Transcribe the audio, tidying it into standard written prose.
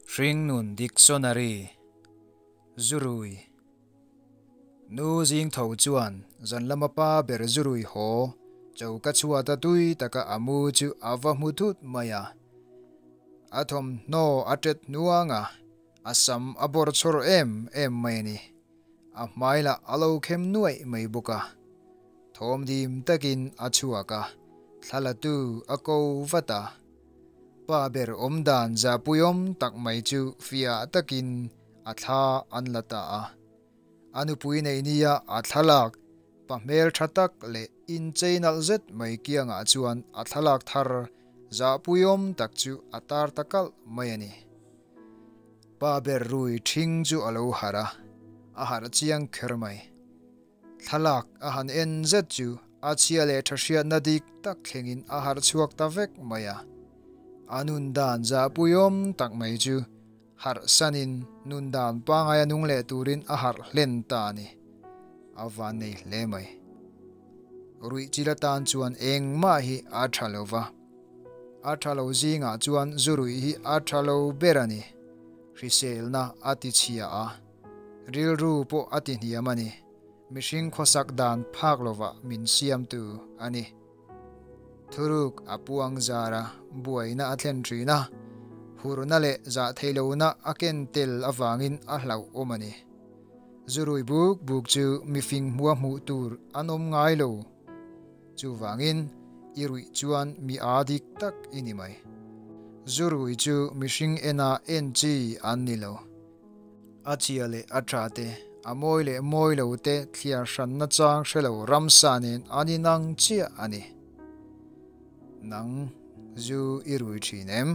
Hringnun Dictionary, Zurui Nu zing tho chuan zan lama pa ber zurui haw choka chhuata tui taka a mu chu a va hmu thut mai a. A thawmhnaw a tet hnuang a, a sam a bawr chhawr em em mai a ni. A hmai lah a lo khem nuaih mai bawk a. Thawm dim takin a chhuak a, thla la tu a ko vat a. Pa ber awm dan zahpuiawm tak mai chu fiah takin a thla an la ta a. A nupui nei nia a thlalak pa hmel tha tak leh inchei nalh zet mai kiangah chuan a thlalak thar zahpuiawm tak chu a tar ta kalh mai a ni. Pa ber rui ṭhing chu a lo harh a, a harh chiang kher mai. Thlalak a han en zet chu a chhia leh ṭha hriatna dik tak thlengin a harh chhuak ta vek mai a. A nun dan zahpuiawm tak mai chu harh sanin nun dan pangaia nung leh turin a harh hlen ta a ni. A van nei hle mai. Ruih chil atan chuan engmah hi a ṭha lo va. A ṭha lo zingah chuan zu ruih hi a ṭha lo ber a ni. Hriselna a ti chhia a. Rilru pawh a ti hniam a ni. Mihring khawsak dan phak lovah min siamtu a ni. Thuruk a puang zar a, buaina a thlen thin a, hurna leh zah theihlohna a ken tel avangin a hlauhawm a ni. Zurui buk buk chu mifing hmua hmuh tur an awm ngai lo. Chuvangin, i ruih chuan mi aa dik tak i ni mai. Zurui chu mihring ena en chi an ni lo. A chhia leh a tha te, a mawi leh mawi lo te thliar hranna chang hre lo ramsa nen an inang chiah a ni. Nang zu i rui thin em?